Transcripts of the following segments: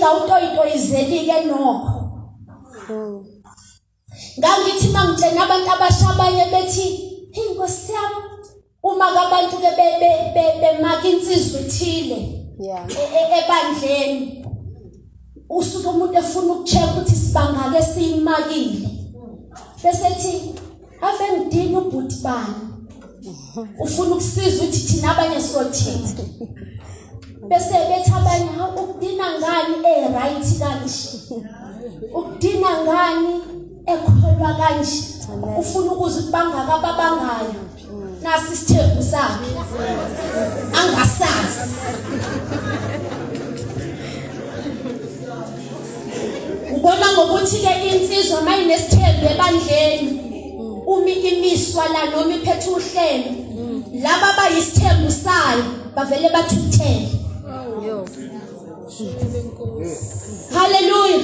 ngingawutoyitoyizeli-ke nokho. Ngangithi mangitshena abantu abasha abanye bethi, hey Nkosi yami, uma kabantu ke bemaka insizwa ethile ebandleni, usuke umuntu efuna ukucheck ukuthi sibangake siyimakile, bese ethi ave ngidina ubhuti bani, ufuna ukusiza ukuthi thina abanye sothini, bese bethi abanye hawu ukudina ngani e-right kanje, ukudina ngani ekholwa kanje, ufuna ukuza ukuthi bangaka ababangayo, nasi isithembu sakhe angasazi. Ubona ngokuthi-ke insizwa uma inesithembu ebandleni, umi imiswa la noma iphethe uhlelo, laba abayisithembu sayo bavele bathukuthele. Haleluya.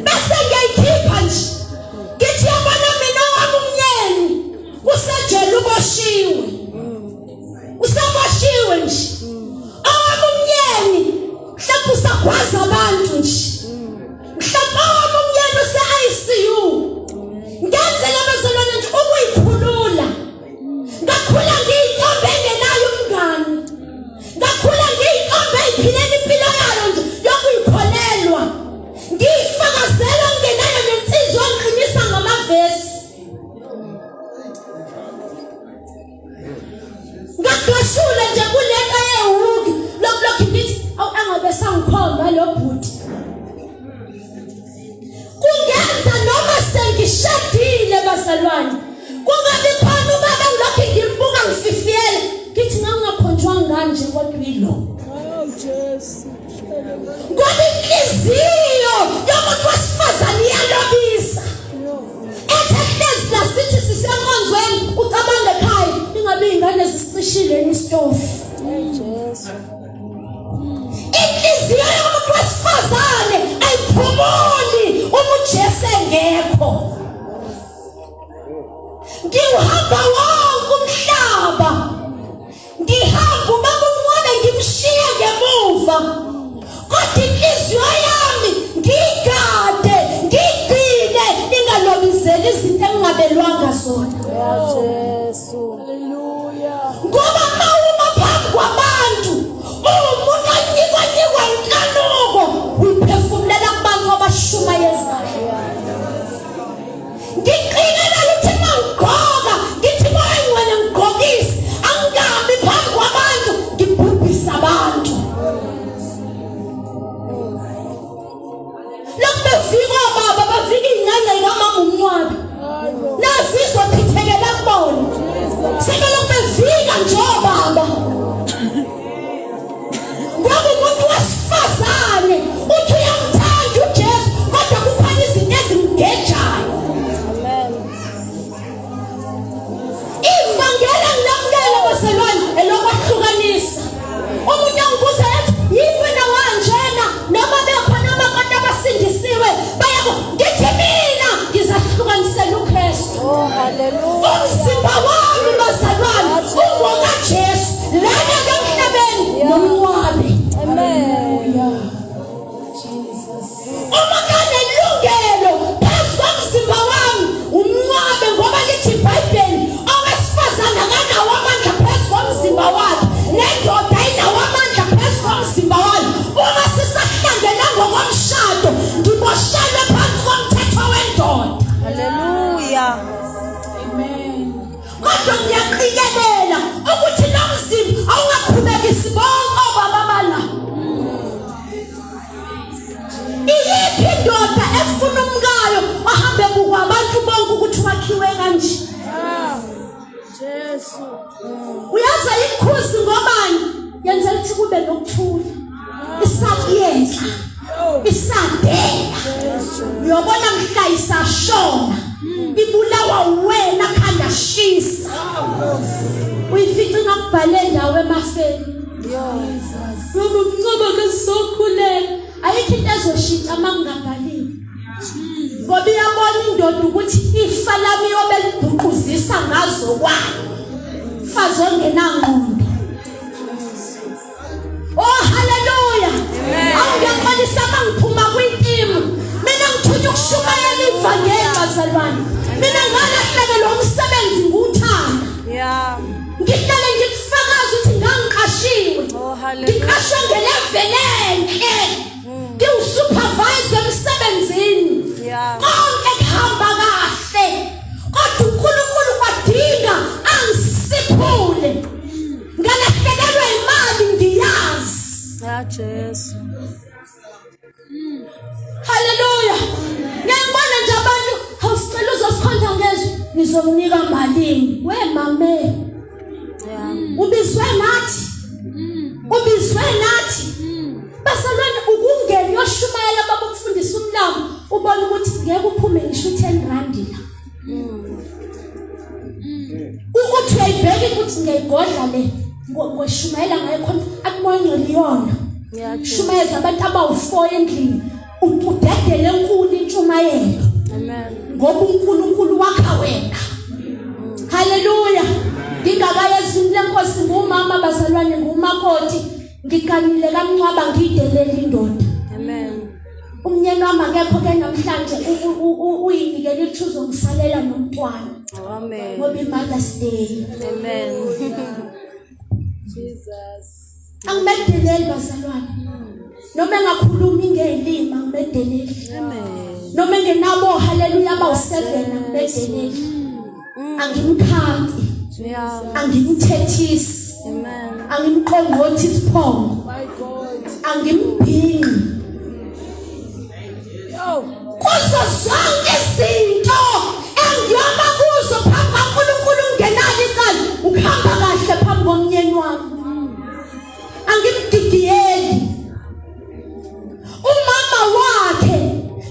Bese ngiyayikhipha nje, ngithi yabona mina wami umnyeni usejele, uboshiwe, useboshiwe nje owami umnyeni, mhlawumbe usagwaza abantu nje, mhlawumbe owami umnyeni use-ICU. Ngenzela abazalwane nje ukuyikhulula. Ngakhula ngiyintombi engenayo umngani, ngakhula ngiyintombi eyiphilela impilo yayo nje yokuyikholelwa, ngiyifakazela ngingenayo nensizwa ngiqinisa ngamavesi. Ngagqashula nje kulento yewuki lokhu ngithi awu angabe sangikhomba lo bhuti. Kungenza noma sengishadile bazalwane, kungabi khona ubaba ngilokhu ngimbuka ngififiyela, ngithi ngangingakhonjwanga kanje kodwa ilo. Oh Jesu. Ngoba inhliziyo yomuntu wesifazane iyalobisa. Ethe hlezi la sithi sisenkonzweni, ucabanga ekhaya ingabe iy'ngane zisicishile yini isitofu. Jesu. Inhliziyo yomuntu wesifazane ayiphumuli uma uJesu engekho. Ngiwuhamba wonke umhlaba, ngihamba ubaba uMncwabe ngimshiye ngemuva, kodwa inhliziyo yami ngiyigade, ngiyigcine ingalobizeli izinto engingabelwanga zona. Jesu. Haleluya. Ngoba mawuma phambi kwabantu uwumuntu onyikonyikwa inkanuko, uyiphefumulela kubantu abashumayezayo. Ngiqikelela ukuthi mangigqoka ngithi Moya Ngcwele ngigqokise, angingabi phambi kwabantu ngibhubhisa abantu. Lokhu bevika obaba, bavika iy'ngane yikamama uMncwabe, nazi izochithekela kubona, sebelokhu bevika nje obaba. Ngoba umuntu wesifazane uthi uyamthanda uJesu, kodwa kukhona izinto ezimgejayo. Ivangeli engilamukela bazalwane elokwahlukanisa. Umuntu angibuza ethi yini wena wanjena, noma bekhona abantu abasindisiwe bayabo, ngithi mina ngizahlukanisela uKristu. Oh haleluya. Umzimba wami bazalwane ungokaJesu lana ke emhlabeni nomncwabi. Amen. Uma kanelungelo phezu komzimba wami umncwabe, ngoba lithi iBhayibheli owesifazane akanawo amandla phezu komzimba wakhe, nendoda ayinawo amandla phezu komzimba wayo. Uma sisahlangene ngokomshado, ngiboshelwe phansi komthetho wendoda. Haleluya. Amen. Kodwa ngiyaqikelela ukuthi lo mzimba awungakhubekisi bonke obaba bala. Iyiphi indoda efuna umkayo ahambe bukwa abantu bonke ukuthi wakhiwe kanje? Jesu. Uyazi ayikhuzi ngobani? Yenzela ukuthi kube nokuthula. Isakuyeka. Isadela. Uyobona mhla isashona. Ibulawa wena khanda shisa. Uyifica ingakubhale ndawo emafeni. Ngoba umncobo kesokhuleka. Ayikho into ezoshintsha uma kungabhaliwe. Ngoba iyabona indoda ukuthi ifa lami yobe libhuquzisa ngazo kwayo. Mfazi ongenangqondo. Oh haleluya. Awungiyaxolisa mangiphuma ukushumayela ivangeli bazalwane. Mina ngalahlekelwa umsebenzi ngiwuthanda. Yeah. Ngihlale ngikufakaza ukuthi ngangiqashiwe. Oh, hallelujah. Ngiqashwe ngeleveli enhle. Ngiwusupervisor emsebenzini. Yeah. Konke kuhamba kahle. Kodwa uNkulunkulu kwadinga angisiphule. Ngalahlekelwa imali ngiyazi. Ya Jesu. Haleluya. Ngiyabona nje abantu awusicela uzosikhonza ngezwi ngizomnika malini. We mame. Yeah. Ubizwe nathi. Ubizwe nathi. Bazalwane ukungena uyoshumayela babukufundisa umlamu ubona ukuthi ngeke uphume ngisho u10 rand la. Ukuthi uyayibheka ukuthi ngiyayigodla le ngoshumayela ngayo khona akumoya ngcwele iyona. Shumayeza abantu abawu4 endlini udedele enkulu intshumayelo. Amen. Ngoba uNkulunkulu wakha wena. Haleluya. Ngingakaye ezwini lenkosi ngumama bazalwane ngumakoti ngiganile kamncwaba ngiyidelela indoda. Amen. Umnyeni wami akekho ke namhlanje uyinikele ithuzo ngisalela nomntwana. Amen. Ngoba i-Mother's Day. Amen. Jesus. Angimedeleli bazalwane. Noma engakhulumi ngezilimi angimedeleli. Amen. Noma engenabo haleluya abawu7 angimedeleli. Angimkhamfi. Yeah. Angimthethisi. Amen. Angimqongqothi isiphongo. My God. Angimbhinqi. Yo. Kuzo zonke izinto engiyoma kuzo phambi kaNkulunkulu ngingenalo icala ukuhamba kahle phambi komnyeni wami. Angimdidiyeli. Umama wakhe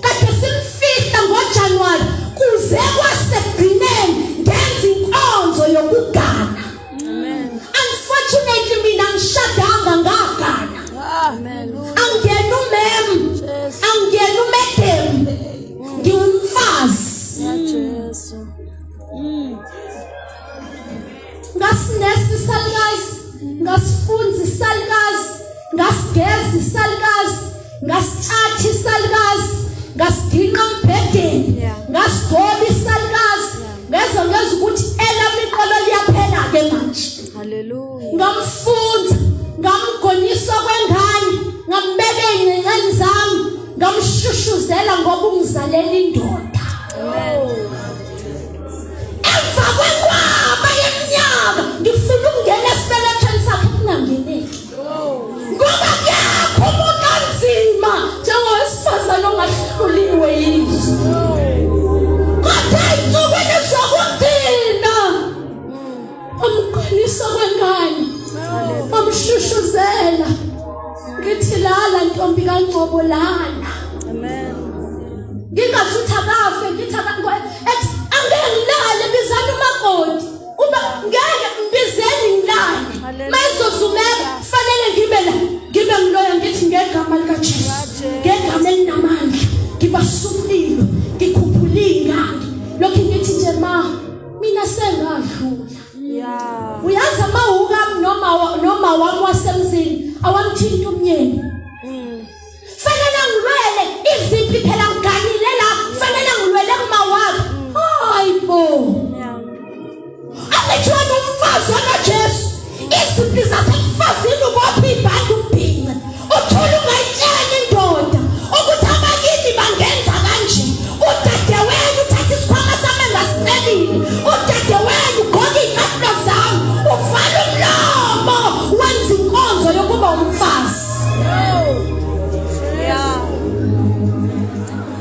kade simfihla ngoJanuary kuze kwasekugcineni ngenza inkonzo yokugana. Amen. Unfortunately mina ngishadanga ngagana. Amen. Angiyena umem. Jesu. Angiyena umedem. Ngiwumfazi. Ya Jesu. Ngasinesi isalukazi, ngasifunza isalukazi, ngasigeza isalukazi, ngasitshatha isalukazi, ngasiginqa embhedeni, Yeah. ngasigoba isalukazi, ngeza ngeza ukuthi elami iqolo liyaphela ke manje. Hallelujah. Ngamfunza, ngamgonisa kwengane, ngambeka ey'ngcengceni zami, ngamshushuzela ngoba ungizalela indoda. Amen. Emva kwenqwaba yeminyaka ngifuna ukungena esibelethweni sakhe kungangeneki. Ngoba kuyakho umuntu onzima njengowesifazane ongahluliwe yizwi. Kodwa ey'nsukwini zokugcina umqinisa kwengane amshushuzela ngithi lala ntombi kaNgcobo lala. Amen. Ngingathi uthi akafe ngithi ethi angeke ngilale bizani umakoti uba ngeke ngibizeni ngilale mayizozumeka kufanele ngibe la ngibe ngiloya ngithi ngegama likaJesu ngegama elinamandla ngibasumlilo ngikhuphula iy'ngane lokhu ngithi nje ma mina sengadlula Yeah. uyazi amawuka ami noma wami wasemzini awamthinti umnyeni Fanele ngilwele izimpi phela ngiganile la fanele ngilwele kuma wakhe. Hayi bo. Yeah. Angithi wena umfazi wakaJesu. Izimpi zasemfazini ubopha ibhande umbhince. Uthula ungayitshela indoda ukuthi abakini bangenza kanje. Udadewenu uthatha isikhwama sami engasicelile. Udadewenu ugqoka iy'cathulo zami. Uvala umlomo wenza inkonzo yokuba umfazi. Yeah.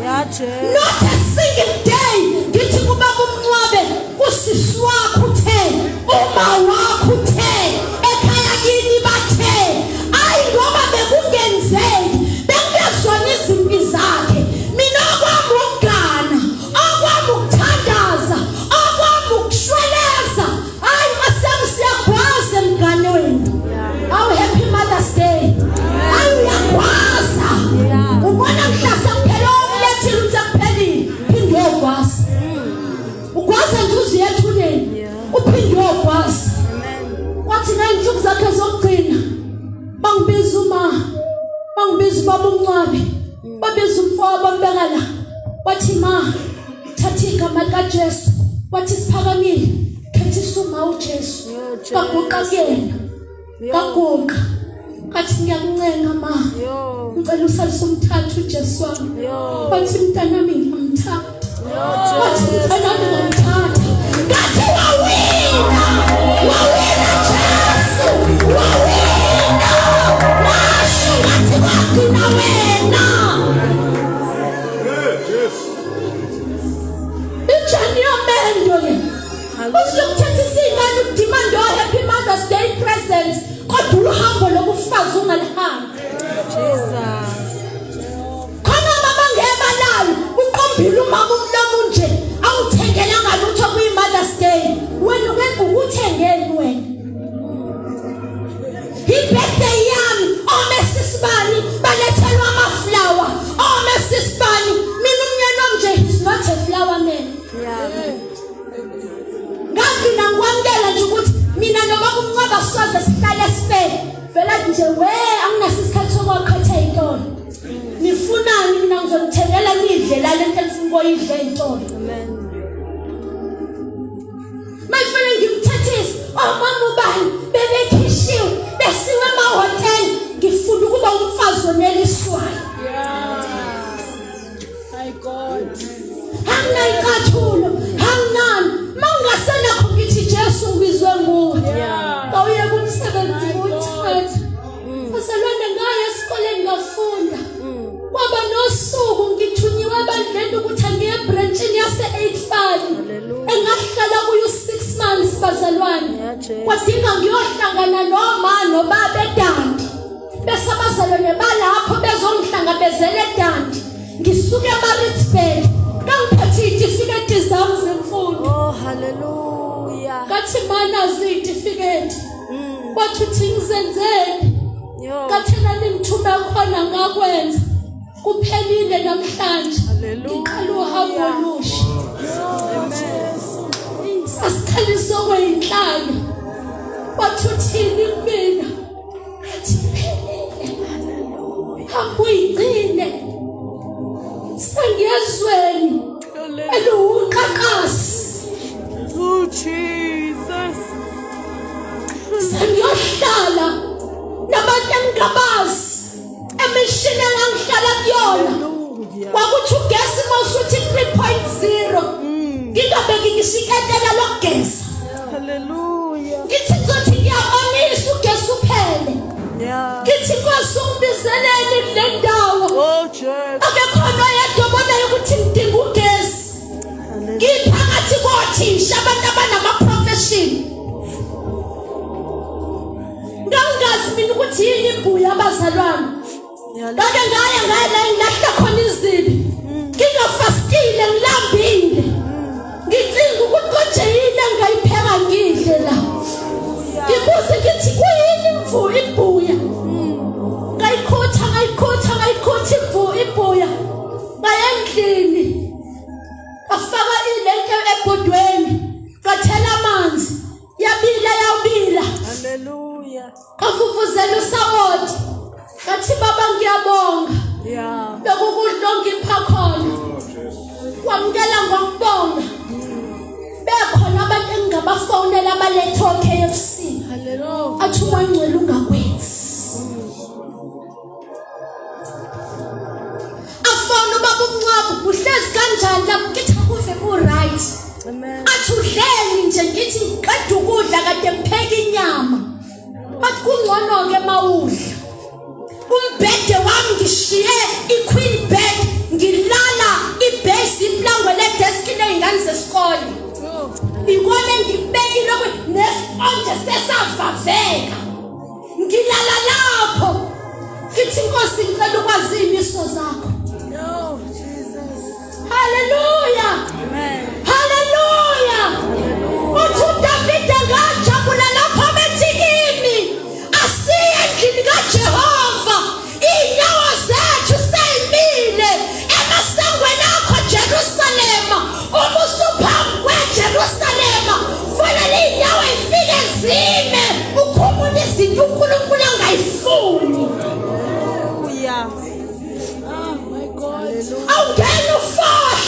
Yeah, Jesu. Not a single day ngithi kubaba umncwabe usisi wakho uthe uma wakho uthe ekhaya kini bathe ayi ngoba bekungenzeki bekungezona izimpi zakhe mina okwami ukugana okwami ukuthandaza okwami ukushweleza hayi masem siyagwaza emganweni awu happy mother's day hayi uyagwaza ubona mhla sekuphele okulethile ukuthi sekuphelile phinde uyogwaza ugwaza nje uze ethuneni uphinde uyogwaza wathi ngey'nsuku zakhe zokugcina bangibiza uma bangibiza ubaba umncwabi babiza umfowabo bambeka la. Wathi ma, thatha igama likaJesu. Wathi siphakamile, khethisa uma uJesu. Baguqa kuyena. Baguqa. Ngathi ngiyakuncenga ma. Ngicela usalise umthatha uJesu wami. Wathi mntanami ngiyamthatha. Wathi mntanami ngiyamthatha. Ngathi wawina. Wawina Jesu. Wawina. Washo ngathi kwagcina wena. Injani yomendo le? Usukuthathisa ingane udemand o happy Mother's Day present kodwa uhambo lobufazi ungalihambi. Jesus. Khona mama ngebalayo uqombile umama umlomo nje awuthengelanga lutho kwi Mother's Day. Wena uke ukuthengeni wena? I-birthday yami omesisibani balethelwa ama-flower omesisibani mina umnyeni wami nje is not a flower man. Yeah. Ngagcina ngikwamukela nje ukuthi mina noma kumncwaba soze sihlale sifele vela nje we anginaso isikhathi sokwaqhatha ey'tolo nifunani mina ngizonithengela nidle la lento enifuna ukuyoyidla ey'tolo Amen. Mayifane ngimthethise omama ubani bebekhishiwe besiwe emahhotela ngifuna ukuba umfazi oneliswayo. My God. Anginayicathulo, anginani. Mangingasenakho ngithi Jesu ngibizwe nguwe. Awuyeke umsebenzi uthatha. Bazalwane ngaya esikoleni ngafunda. Kwaba nosuku ngithunyiwe ebandleni ukuthi angiye ebranchini yase-8 Fund. Engahlala kuyo 6 months bazalwane. Yeah, Jesu. Kwadinga ngiyohlangana noma nobaba eDandi. Bese abazalwane balapho bezongihlangabezela eDandi. Ngisuke eMaritzburg ngangiphethe iy'tifiketi zami zemfundo. Oh, hallelujah. Ngathi manazi iy'tifiketi. Wathi uthi ngizenzeni? Yo. Kathena ningithume khona ngakwenza. Kuphelile namhlanje. Hallelujah. Ngiqala uhambo olusha. Amen. Sasikhaliswa kweyinhlalo. Wathi uthini kumina? Ngathi kuphelile. Hamba uyigcine. Sengiyezweni eliwuqaqasi. Oh, Jesus. Sengiyohlala nabantu engingabazi emishini engangihlala kuyona. Hallelujah. Kwakuthi ugesi mawusuthi 3.0 ngingabeki ngisho iketela lokugeza. Hallelujah. Ngithi ngizothi ngiyabonisa ugesi uphele. Yeah. Ngithi Nkosi ungibizeleni kule ndawo. Oh, Jesus. Akekhona oyedwa obonayo ukuthi ngidinga ugesi. Hallelujah. Ngiphakathi kothisha abantu abanama-profession. Ngangingazi mina ukuthi yini imbuya abazalwane. Ngake ngaya ngaya la ngilahla khona izibi. Ngingafastile ngilambile. Ngicinga ukuthi konje yini engingayipheka ngidle la. Ngibuze ngithi kuyini imvu imbuya. Ngayikhotha ngayikhotha ngayikhotha imvu imbuya. Ngaya endlini. Ngafaka ilento ebhodweni. Ngathela amanzi. Yabila yabila. Hallelujah. Ngavuvuzela usawoti. Ngathi baba ngiyabonga. Yeah. Lokhu kudla ongipha khona. Kwamukela ngokubonga. Bekhona abantu engingabafonela abaletha o-KFC. Hallelujah. Athi umoya ongcwele ungakwenzi. Afona ubaba umncwabo uhlezi kanjani lapho ngithi akuze ku-right. Amen. Athi udleni nje ngithi ngiqeda ukudla kade ngipheka inyama. Bathi kungcono-ke mawudla. Umbhede wami ngishiye i-queen bed ngilala ibhesi iplangwe ledeski ley'ngane zesikole. Ikona engikubekile nesponje sesavaveka. Ngilala lapho. Ngithi Nkosi ngicela ukwazi iy'miso zakho. No, Jesus. Hallelujah. Amen. Haleluya! Uthi uDavide ngajabula lapho bethi kimi asiye endlini kaJehova iy'nyawo zethu seyimile emasangweni akho Jerusalema uma usuphambi kweJerusalema fanele iy'nyawo ifike zime ukhumule izinto uNkulunkulu angayifuni. Hallelujah. Oh, my God. Awungena ufohle.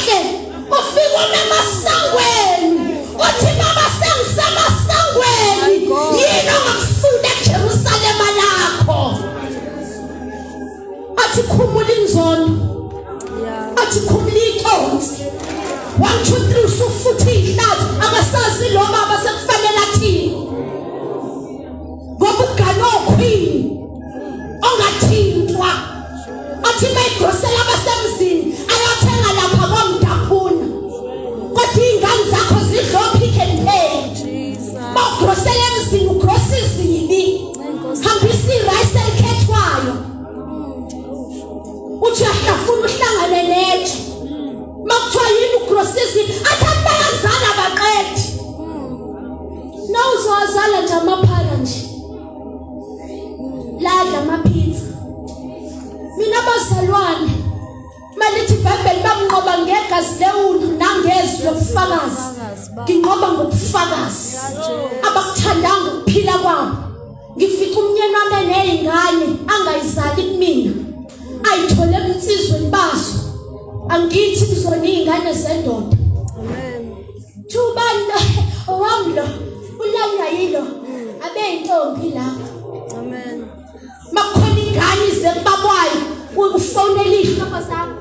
woma emasangweni uthi baba sengisemasangweni yini ongakusula eJerusalema lakho athi khumula inzondo athi khumula iconsi 1 2 3 usufutha ihlathi akasazi lo baba sekufanele athini ngoba ugane okhwini ongathintwa athi mayigrosela abasemzini ayothenga lapha kwamdaphuna kodwa iy'ngane zakho zidla o-pick and pay bawugrosela emzini ugrosa izibi hambisa irayisi elikhethwayo uthi uyahlafuna uhlangane netshe makuthiwa yini ugrosa izibi athi abantu bayazala baqede nawuzowazala nje amaphara nje ladla amaphitsa mina bazalwane malithi ibhayibheli bamnqoba ngegazi lewundlu nangezwi lobufakazi nginqoba ngobufakazi abakuthandanga ukuphila kwabo ngifica umnyeni wami eney'ngane angayizali kumina ayithole ebunsizweni bazo angithi kuzona iy'ngane zendoda Thubani lo owami lo ulalwa yilo abe intombi lapho. Amen. Makukhona ingane ize kubabwayo ufonela ihloko sami.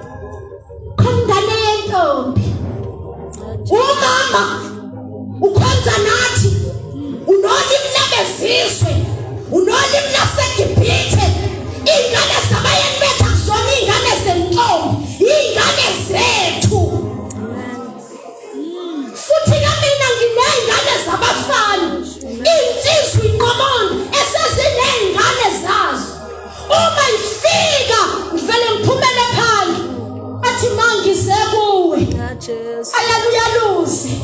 Khona ingane yentombi. Umama ukhonza nathi unolimi labezizwe unolimi laseGibhithe iy'ngane zabayeni bethu akuzona iy'ngane zentombi iy'ngane zethu futhi ke mina nginey'ngane zabafana iy'nsizwa inqomondo eseziney'ngane zazo uma ngifika ngivele ngiphumele phandle athi ma ngize kuwe ayaluyaluze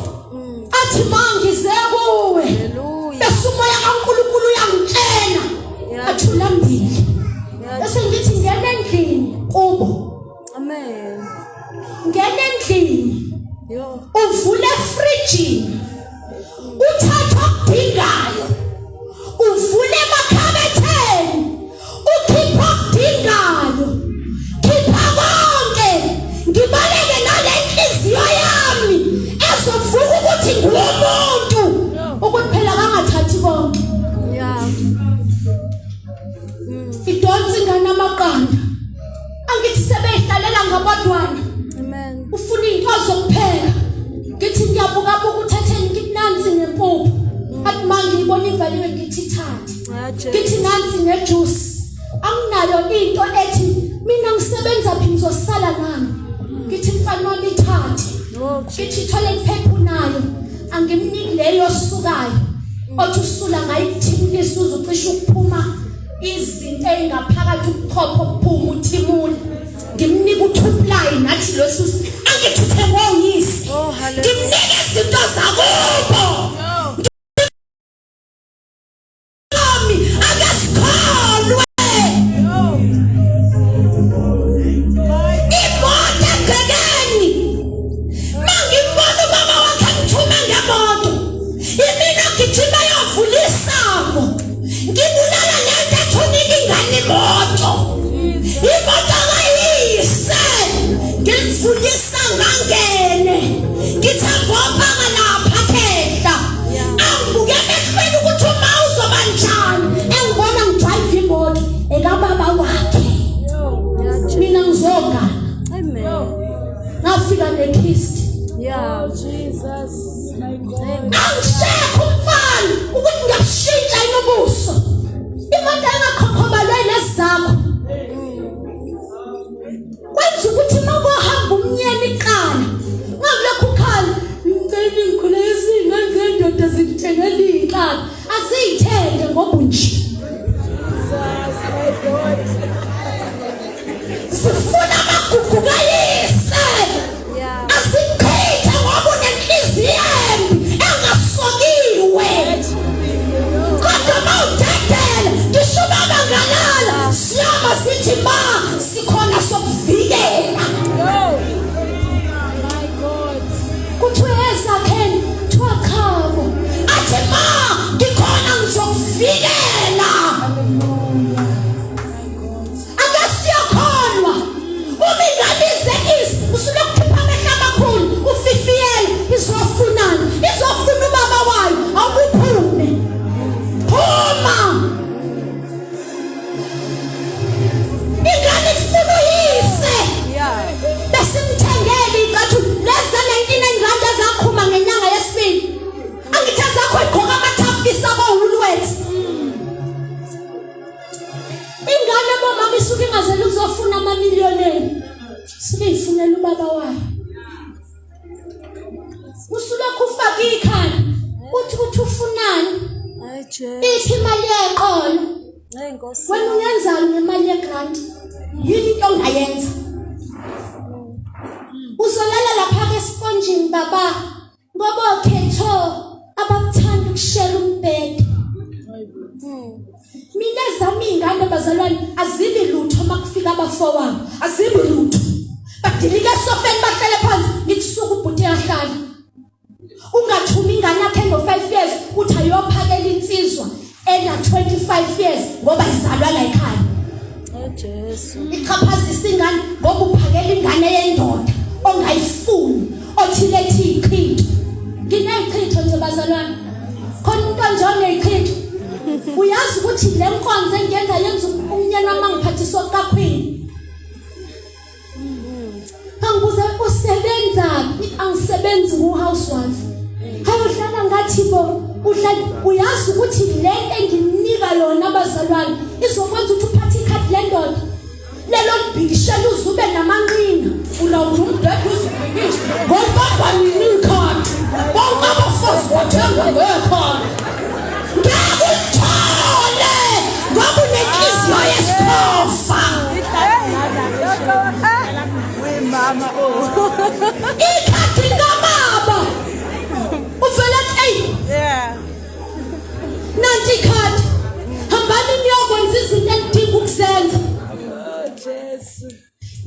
athi ma ngize kuwe bese umoya kaNkulunkulu uyangitshela athi ulambile bese ngithi ngena endlini kubo Amen. Ngena endlini. Yo. Uvule efrijini. Uthatha okudingayo. Uvule emakhabetheni. Ukhipha okudingayo. Khipha konke. Ngibaleke nale nhliziyo yami ezovuka ukuthi ngumuntu. Ukuthi phela kangathathi konke. Yeah. Idonsa ingane amaqanda. Angithi sebeyihlalela ngabodwana. Amen. Ufuna into zokupheka. Ngithi ngiyabuka buka uthatheni ngithi nansi nempuphu. Athi mangiyibona ivaliwe ngithi thathe. Ngithi nansi nejuice. Anginayo into ethi mina ngisebenza phi ngizosala nani. Ngithi mfana wami ithathe. Oh, Ngithi toilet paper unayo. Angimniki leyo osukayo. Othi usula ngayithimulisa uzucisha ukuphuma izinto ezingaphakathi ubuchopho buphuma uthimula. Ngimnika u-two ply nathi lo susi angithi uthengwe uyise. Oh, hallelujah. Ngimnika izinto zakubo. Nami akasikholwe. Imoto egcekeni. Mangimbona ubaba wakhe ngithume ngemoto. Imina gijima yovula isango. Ngibulala lento ethunika ingane imoto. Imoto kayise. Ngilivula isango angene. Ngithe ngopha ngalapha khehla. Angibuke emehlweni ukuthi uma uzoba njani. Engibona ngidrive imoto ekababa wakhe. Mina ngizogana. Amen. Ngafika nekhist. Yeah, Jesus. My God. Angisekho umfana ukuthi ngiyakushintsha inobuso. Imoto engakhokhobalwe nezakho. Kwenza ukuthi uma kuhamba umnyeni iqala ngakulokhu ukhala ngicela ngikhulekisa iy'ngane zendoda zingithengela iy'nhlaka aziyithenge ngoba unje. Jesus, my God. Sifuna amagugu kayise. Yeah. Asichithe ngoba unenhliziyo embi engasokiwe. Kodwa uma udedela ngisho ubaba ngalala siyama sithi ma sikhona sokuvikela. Yo. My God. Kuthiwe ezakheni kuthiwa qhabo. Athi ma ngikhona ngizokuvikela. Ake siyokholwa. Uma ingane ize is usuke kukhipha amehlo amakhulu ufifiyele. ubaba wayo. Usulokhu ufake ikhanda uthi uthi ufunani? Hayi Jesu. Iphi imali yeqolo? Hey Nkosi. Wena ungenzani ngemali yegrant? Yini into ongayenza? Uzolala lapha ke esiponjini baba ngoba okhetho abakuthanda ukushela umbhede. Mina zami ingane bazalwane azibi lutho makufika abafowabo, azibi lutho. Badilika esofeni bahlele phansi ngikusuka ubhuti yahlala. Ungathumi ingane yakhe ngo-5 years uthi ayophakela insizwa ena 25 years ngoba izalwa la ekhaya. Oh Jesu. Ichaphazisa ingane ngoba uphakela ingane yendoda ongayifuni othi lethi ichitho. Ngineyichitho nje bazalwane. Khona umuntu onje oneyichitho. Uyazi ukuthi le nkonzo engiyenza yenza umnyeni wami angiphathiswa kukakhwini. Angibuze usebenzaphi? Angisebenzi ngu-housewife. Hayi udlala ngathi bo udlala uyazi ukuthi le nto engimnika yona abazalwane izokwenza ukuthi uphathe ikhadi lendoda lelo libhikishela uze ube namanqina ulawula umbhede uzibhikishe ngoba nini ikhadi bonke abafazi bathenga ngekhadi ngeke ulithole ngoba unenhliziyo yesikhova Mama oh. Ikhadi likababa uvele athi eyi Yeah. nanti ikhadi hambani niyokwenza izinto enidinga ukuzenza Oh Jesu.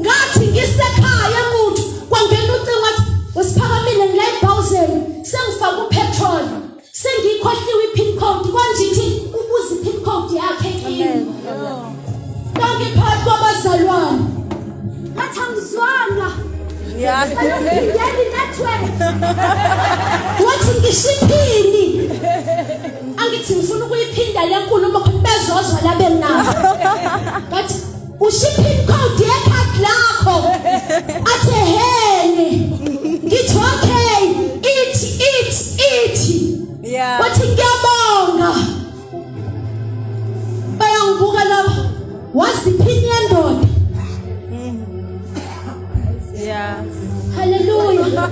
Ngathi ngisekhaya emuntu kwangena ucingo wathi usiphakamile ngila ebhawuzeni sengifake upetrol sengiyikhohliwe i-pin code konje ithi ubuza i-pin code yakhe kimi. Ngangiphakathi kwabazalwane ngathi angizwanga. Yeah. Ngiyani network. Wathi ngishiphini. Angithi ngifuna ukuyiphinda le nkulumo khona bezozwa la benginabo. Ngathi Usho i-pin code yekhadi lakho. Athe hene. Ngithi okay, ithi ithi ithi. Yeah. Wathi ngiyabonga. Bayangibuka laba. Wazi iphini yendoda. Yeah. Hallelujah.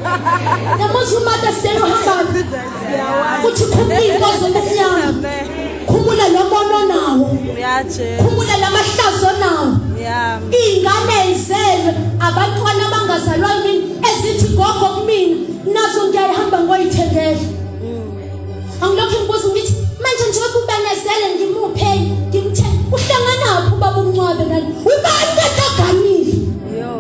Yamuzwa uMother Stella uhamba. Uthi khumula into zobumnyama. Khumula lo mono nawo. Yeah, Jesu. Khumula lamahlazo nawo. Yeah. Iy'ngane ey'zelwe abantwana abangazalwa yimina ezithi gogo kumina nazo ngiyayihamba ngoyithengela. Angilokhu ngibuza ngithi manje njengoba ubenezele ngimuphe ngimthenge uhlanganaphi ubaba umncwabe nani ubani kade oganile Yo.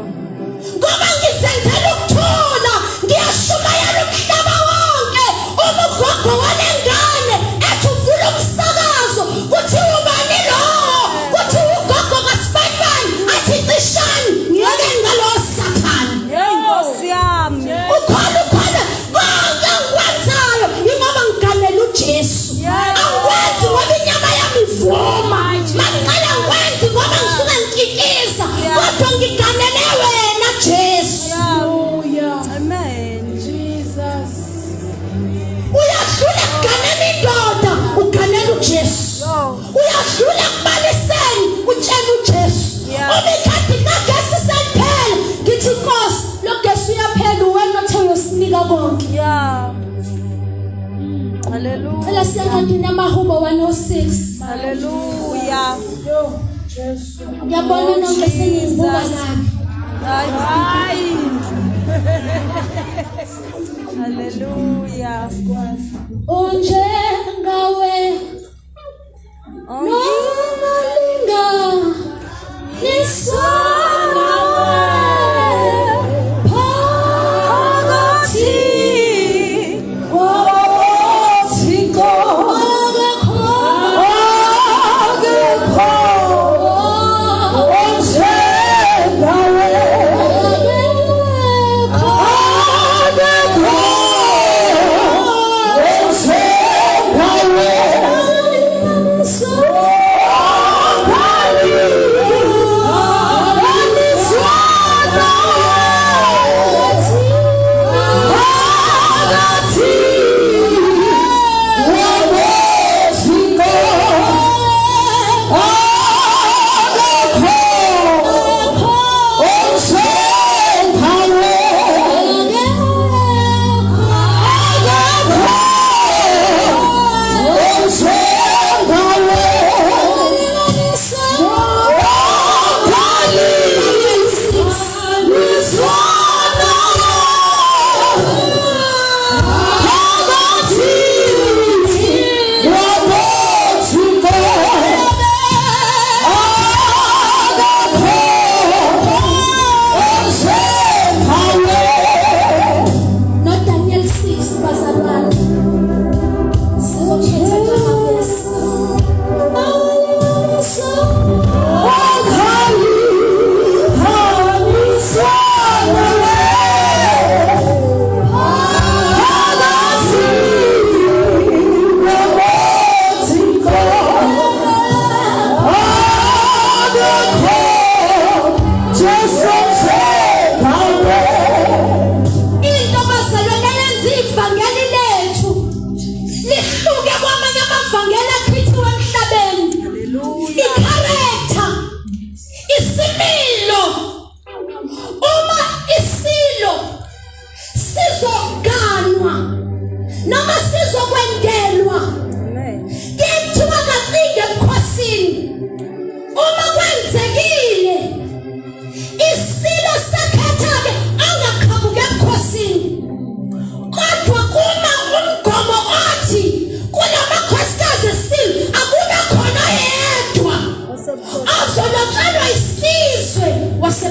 ngoba ngizenzela ukuthula ngiyashumayela umhlaba wonke uma ugogo walengane ethi uvula umsakazo kuthiwa ubani lowo kuthiwa ugogo kasibanibani athi cishani ngiyeke ngalowo sathane Hey Nkosi yami. ukhona ukhona konke engikwenzayo yingoba ngiganele uJesu angikwenzi ngoba inyama yami ivuma mangiqala ngikwenzi ngoba ngisuke ngikikiza kodwa ngiganele wena Jesu Hallelujah. Amen. Jesus. Uyadlula kuganela indoda uganela uJesu. Uyadlula kubaliseni utshela uJesu. Uma ikhadi kagesi seliphela ngithi Nkosi lo gesi uyaphela uwena othe uyosinika konke. Yeah. Hallelujah. Cela siyancwadini amahubo 106. Hallelujah. Yo, Jesu. Ngiyabona nonke sengizibuka nami. Hayi. Hallelujah. Onjengawe nomalinga nisanawe phakathi kwabathixo akekho akekho onjengawe akekho akekho onjengawe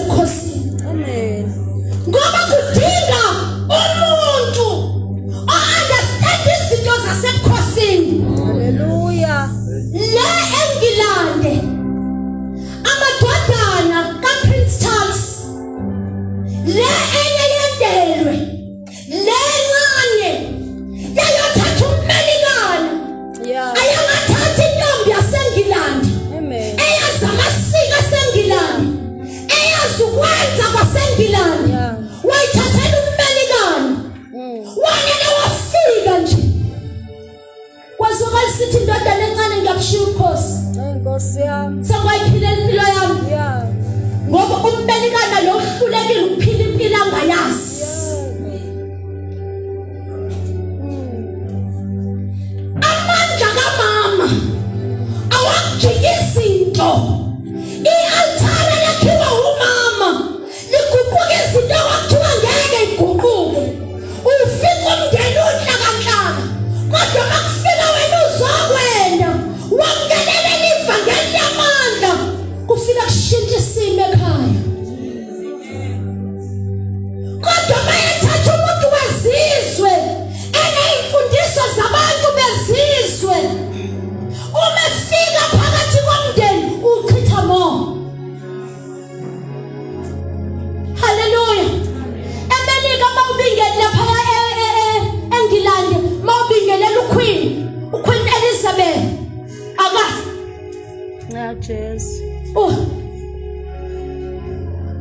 zasebukhosini. Amen. Ngoba kudinga umuntu o-understand izinto zasebukhosini. Hallelujah. Le eNgilande amadodana kaPrince Charles le enye yendelwe le ncane yayothatha ummelikana Yeah. ayangathatha intombi yaseNgilandi Amen. eyazi amasiko aseNgilandi eyazi ukwenza kwaseNgilandi Yeah. wayithathela ummelikana wanele wafika nje kwazwakala sithi indodana encane ngiyakushiya ubukhosi Hey Nkosi yami. sengwayiphilela impilo yami Yeah. ngoba ummelikana lo uhlulekile ukuphila impilo angayazi amandla kamama awakujika izinto i-altare lakhiwa umama liguquka izinto okwakuthiwa ngeke iguquke ufika umndeni unhlakanhlaka kodwa makufika wena uzokwenda wamukelela ivangeli lamandla kufika kushintsha isimo ekhaya kodwa bayathatha umuntu wezizwe eneyimfundiso zabantu bezizwe uma efika phakathi komndeni uchitha more haleluya emelika mawubingele lapha eNgilandi mawubingelela uQueen uQueen Elizabeth akathi Ya Jesu. Oh.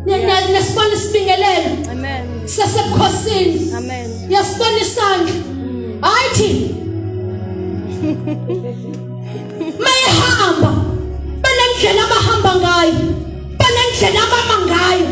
Nesibona isibingelelo. Amen. Sasebukhosini. Amen. Yasibona isandla. Hayi thina. Mayehamba banendlela abahamba ngayo. Banendlela abama ngayo.